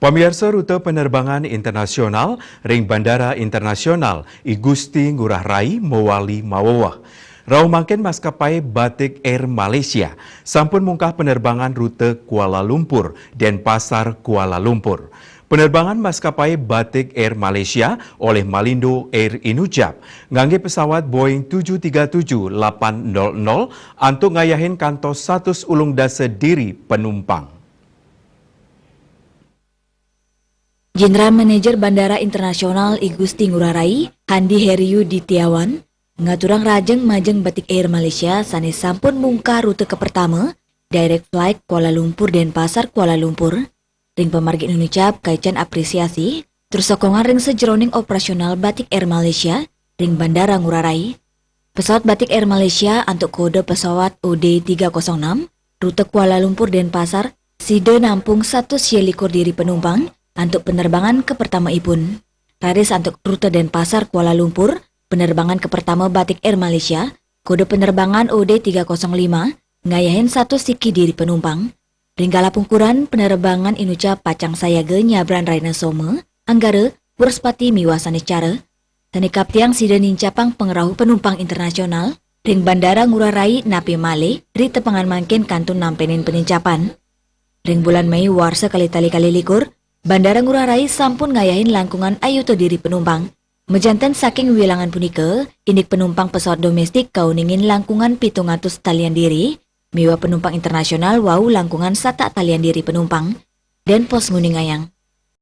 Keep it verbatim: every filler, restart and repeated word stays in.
Pamiarsa, rute penerbangan internasional ring Bandara Internasional I Gusti Ngurah Rai mawali maweweh. Rauh mangkin maskapai Batik Air Malaysia sampun mungkah penerbangan rute Kuala Lumpur, Denpasar, Kuala Lumpur. Penerbangan maskapai Batik Air Malaysia olih malindo Air Inucap ngangge pesawat Boeing tujuh tiga tujuh lapan nol nol antuk ngayahin kantos satus ulung dasa diri penumpang. General Manager Bandara Internasional I Gusti Ngurah Rai, Handi Heriu Ditiawan, ngaturang rahajeng majeng Batik Air Malaysia sane sampun mungkah rute kapertama, direct flight Kuala Lumpur Denpasar Kuala Lumpur. Ring pamargi Inucap kaican apresiasi tur sokongan ring sajeroning operasional Batik Air Malaysia ring Bandara Ngurah Rai. Pesawat Batik Air Malaysia antuk kode pesawat O D tiga kosong enam, rute Kuala Lumpur Denpasar, sida nampung satus sia likur diri penumpang antuk penerbangan kapertama ipun. Raris antuk rute Denpasar Kuala Lumpur, penerbangan kapertama Batik Air Malaysia, kode penerbangan O D tiga kosong lima, ngayahin satus siki diri penumpang. Ring galah pungkuran, penerbangan Inucap pacang sayaga nyabran rahina Soma, Anggara, Wrespati miwah Sanicara. Sane kaptiang sida nincapang pangrauh penumpang internasional ring Bandara Ngurah Rai napi malih, ri tepengan mangkin kantun nampenin penincapan. Ring bulan Mei warsa kalih tali kalih likur, Bandara Ngurah Rai sampun ngayahin langkungan ayuta diri penumpang. Majanten saking wilangan punika, indik penumpang pesawat domestik kauningin langkungan pitung atus talian diri, miwah penumpang internasional wau langkungan satak talian diri penumpang. Denpos nguningayang.